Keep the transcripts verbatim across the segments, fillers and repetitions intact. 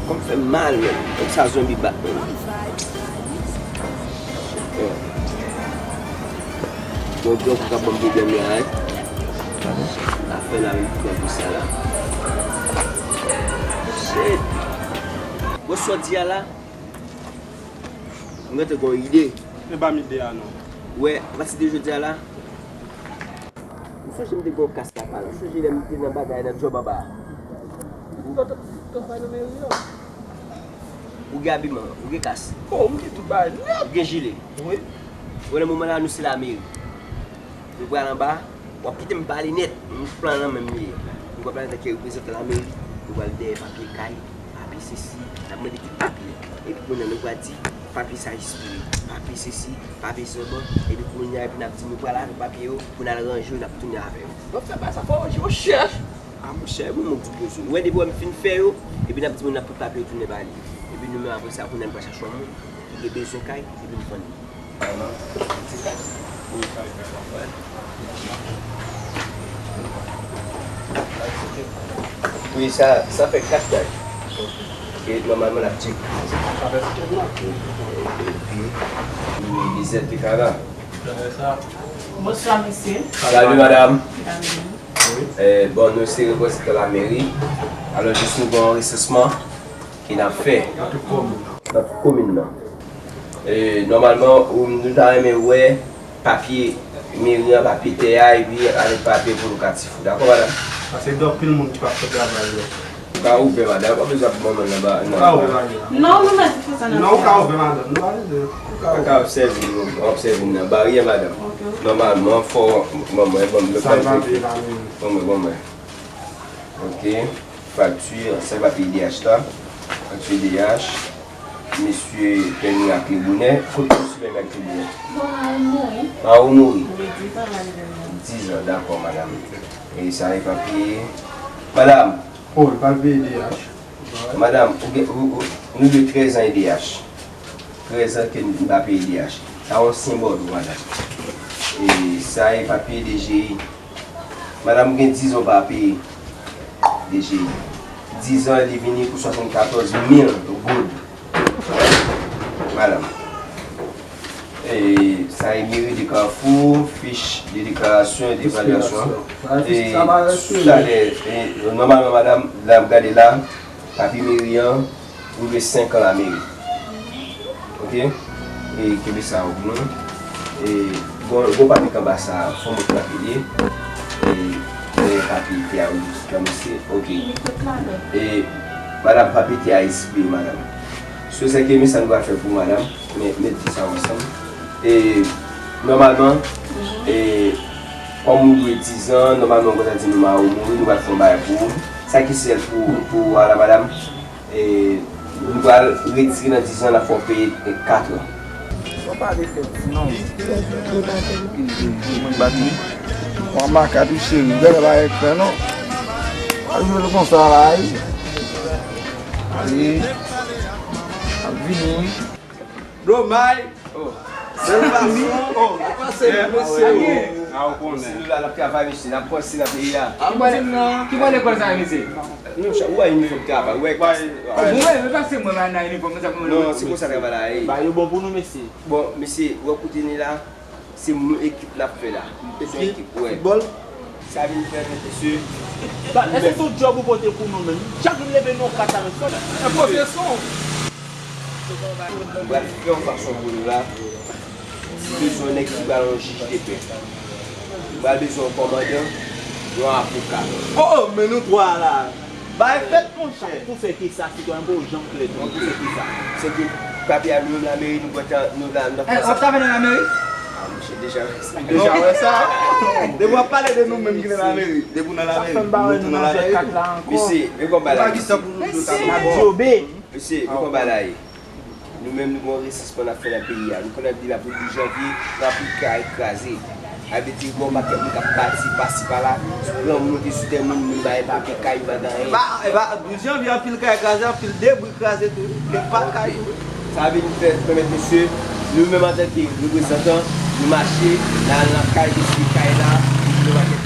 Kò m fè m mal, menm. Kòm sa zonbi bat, menm. Bon, bon, pou ka ban m pwoblèm la, wi. Afè la, menm, pou sa la. Shit. Bon, sa w di a la, m gentan gen yon ide. E ba m ide a, non. Wè, apati de jodi a la, m sonje m te gen yon kas la pa la. M sonje lè m te nan bagay nan djòb anba a. Ou gen abiman, ou gen kas. Oh, m gen tout bagay nèt. Ou gen jile. Wi. Bon, nan moman la, nou se lameri. Nou pral anba, w ap kite m pale nèt. M plan nan men m li ye. Nou pral antanke reprezantan lameri. Nou pral dèyè papye kay, papye sesi, n ap mande tout papye. Epi kounye a nou pral di, papye sa ekspire, papye sesi, papye sa bon. Epi kounye a, epi n ap di nou pral avèk papye yo, pou n al ranje yo, n ap tounen avè yo. W ap fè bagay sa, fò w chèch. A monchè, bon, mwen di bezwen. Ou wè, depi w wè m fin fè yo, epi n ap di moun n ap pran papye yo tounen ba li. Epi nou menm apre sa, kounye a nou pral chache yon moun ki gen bezwen kay, epi nou vann li. Wi, sa, sa fè kat kay. E nòmalman n ap tcheke. Epi, wi, lizèt te ka la. Bonswa, mesye. Salut, madame. Eh, bon, nou se reprezantan lameri. Alò, jis nou gen yon resansman ke n ap fè nan tout komin nan. Eh, nòmalman, ou, nou ta renmen wè papye meri an, papye tè a, epi avèk papye pou lokatif ou. Dakò, madanm? Paske gen anpil moun ki p ap fè travay yo. Ou ka ouvè, madanm, pa bezwen ap manman nan ba, nan. Ou ka ouvè, madanm. Non, nou mèt fè sa nan. Non, ou ka ouvè, madanm. Nou pa bezwen. Ou ka, ou ka obsève, nou obsève nan baryè, madanm. Ok, ok. Nòmalman, fò manman ban m lòt. Sa pa vle la, men. Ban mwen, ban mwen. Ok. Fakti, sa e papye I D H la. Fakti I D H. Mesye pèmi ak lebonè. Kote mesye pèmi ak lebonè? Bon, mari m mouri. Mari w mouri? Wi, dizan mari m mouri. Dizan, dakò, madanm. E sa e papye. Madanm. Oh, li pa peye I D H. Madanm, ou gen, ou, ou, nou dwe trèz an I D H. Trèz an ke n pa peye I D H. Sa yon senbòl, wi, madanm. E sa e papye D G I. Madanm, ou gen dizan ou pa peye D G I. Dizan, li vini pou swasannkatòz mil goud. Madanm. E sa e meri de Kafou, fich de deklarasyon, de evalyasyon. E talè, e, nòmalman, madanm, la m gade la, papye meri an, ou dwe senk an lameri. Ok? E kenbe sa pou nou. E gon, gon papye k anba sa, fò m wè ki papye l ye. E, e papye tè a, wi, nan mesye. Ok. E, madanm, papye tè a ekspire, madanm. So, sèke men sa nou pral fè pou madanm. Men, met sa ansanm. E, nòmalman, e, kòm ou dwe dizan, nòmalman, ou konn sa di nou mari w mouri, nou pral fè yon bagay pou ou. Sa ki sèl pou, pou ou a la, madanm, e, nou pral retire nan dizan, n ap fè w peye, e, katran. Ou pa de fèt, non. Mwen bat li. Mwen makat ou cheri, gade bagay k fè, non. Pa jwe l konsa la, wi. Ale. Ap vini, wi. Domay. Oh. Bèl fason. Oh, ou pase, mesye. Ah, ou konnen. Mesye, nou la, n ap travay, mesye. N ap panse nan peyi a. Ki bò, ki bò lekòl sa, mesye? Non, chè, ou wè inifòm travay, ou wè. Oh, bon, men, men pase mwen nan inifòm sa pou mwen. Non, se konsa travay la ye. Ba, yo bon pou nou, mesye. Bon, mesye, ou wè kote n ye la. Se moun ekip n ap fè la. Se yon ekip, wè. Foutbòl? Sa vin fè, mesye. Ba, èske se yon djòb ou pote pou nou menm? Chak jou n leve nou kat la, mesye. Enpòte son. M pral fè yon fason pou nou la. M bezwen yon nèg ki pral yon jij de pè. M pral bezwen yon kòmandan, yon avoka. Oh, oh, men nou twa la. Bay fèt, monchè. Pou fè ki sa, sitwayen, pou w janm klè tou, pou fè ki sa. Se ke papye a nou menm lameri, nou pral, nou la, nou. Eh, w ap travay nan lameri? Ah, monchè, deja wè sa. Deja wè sa. Depi w ap pale de nou menm ki nan lameri, depi w nan lameri, nou tou nan lameri. Mesye, men kòman bagay la ye? Mesye, men kòman bagay la ye? Nou menm, nou gen yon resansman n ap fè nan peyi a. Nou konn ap di la pou douz janvye, anpil kay kraze. Sa vle di, gen yon pakèt moun k ap pati pasi pala, granmoun monte sou tè moun, moun pa gen papye kay, yo pa gen anyen. E pa, e pa, douz janvye, anpil kay kraze, anpil debri kraze tou, kèk pa kay tou. Sa vin fè, pèmèt mesye, nou menm antanke reprezantan, nou mache, n al nan kay, mesye kay la, nou pakèt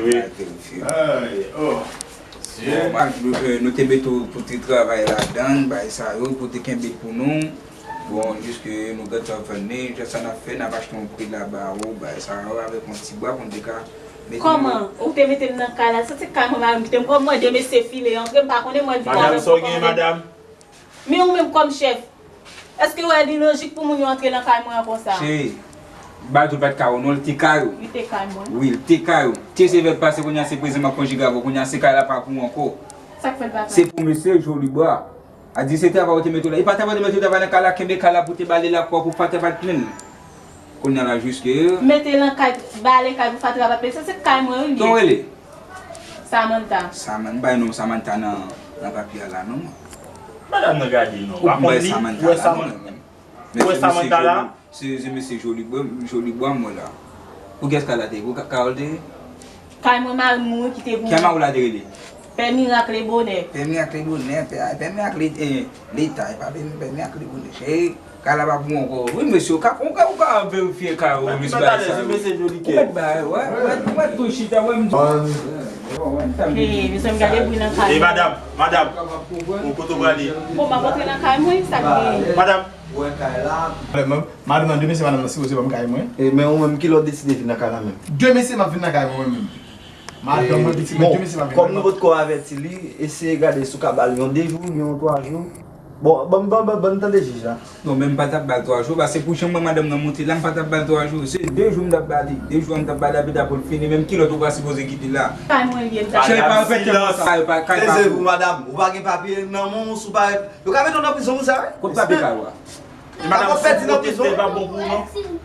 Ay, oh. Bon, nou, euh, nou te mete w pou te travay ladan, bay sa yo, pou te kenbe pou nou. Bon, jiske nou gentan vann li, jan sa n ap fè, n ap achte yon prela ba ou, bay sa yo, avèk yon ti bwa pou n te ka mete. Kòman? Ou te mete m nan kay la, sa se kay mwen, mari m kite m. Kòman mwen de mesye file antre, m pa konnen mwen vin avèk ou kòm. Men ou menm kòm chèf, èske w wè li lojik pou moun yo antre nan kay mwen an konsa? Cheri, Bato pa t kay ou non, li te kay ou. Li te kay mwen. Wi, li te kay ou. Ti se vèb pase, kounye a se prezan m ap konjige avè w, kounye a se kay la pa pou ou ankò. Sa k fè l pa kay? Se pou mesye Jolibwa. A di se travay ou te mete w la. E pa travay ou te mete w travay nan kay la, kenbe kay la pou te bale lakò pou fatra pa t plen l. Kounye a la jiske. Mete nan kay, bale kay pou fatra pa t plen l. Sa se kay mwen wi l ye. Kòman w rele? Samantha. Saman-, m bay non Samantha nan, nan papye a la non. Madanm nan gade non. Ou pa konn li, ou wè Samantha la non. Ou wè Samantha la? Se, se mesye Jolibwa, Jolibwa m wè la. Pou kiyès kay la te ye? Pou ka-, Carole te ye? Kay mwen mari m mouri kite pou mwen. Kay mari w la te rele? Pè Mirak Lebonè. Pè Mirak Lebonè, pè, pè Mirak Le-, eh, Leta, e pa pè, pè Mirak Lebonè. Cheri, kay la pa pou mwen ankò. Wi, mesye, ou ka, ou ka, ou ka verifye kay ou, mesye, bagay sa yo. Ou mèt bay, wè, ou mèt, ou mèt tou chita, wè, m di. Hey, mesye, m gade bri nan kay. E madanm, madanm, ou kote w prale? Bon, m ap antre nan kay mwen, sa k gen? Madanm. Ou wè kay la. Madanm nan, demen se madanm nan sipoze ban m kay mwen. E, men ou menm, kilè w deside vin nan kay la menm? Demen se m ap vin nan kay mwen, mwen menm. Madanm mwen, pitit mwen, demen se m ap vin. Kòm nou potko avèti li, eseye gade si w ka ba l yon de jou, yon twa jou. Bon, ban m, ban m, ban m tande jij la. Non, men m pa t ap ba l twa jou, paske pou jan m wè madanm nan monte la, m pa t ap ba l twa jou. Se de jou m t ap ba li, de jou a m t ap ba li, epi ta pou l fini, menm kilòt ou pa sipoze kite la. Kay mwen li ye, m t ap. Cheri, pa repete mwen sa, pa, pa, pa. Teze pou madanm, ou pa gen papye nan men w, si w pa, yo ka mete w nan prizon pou sa, wi. Kot papye kay ou a? E madanm, si w pwoteste, l pa bon pou ou, non.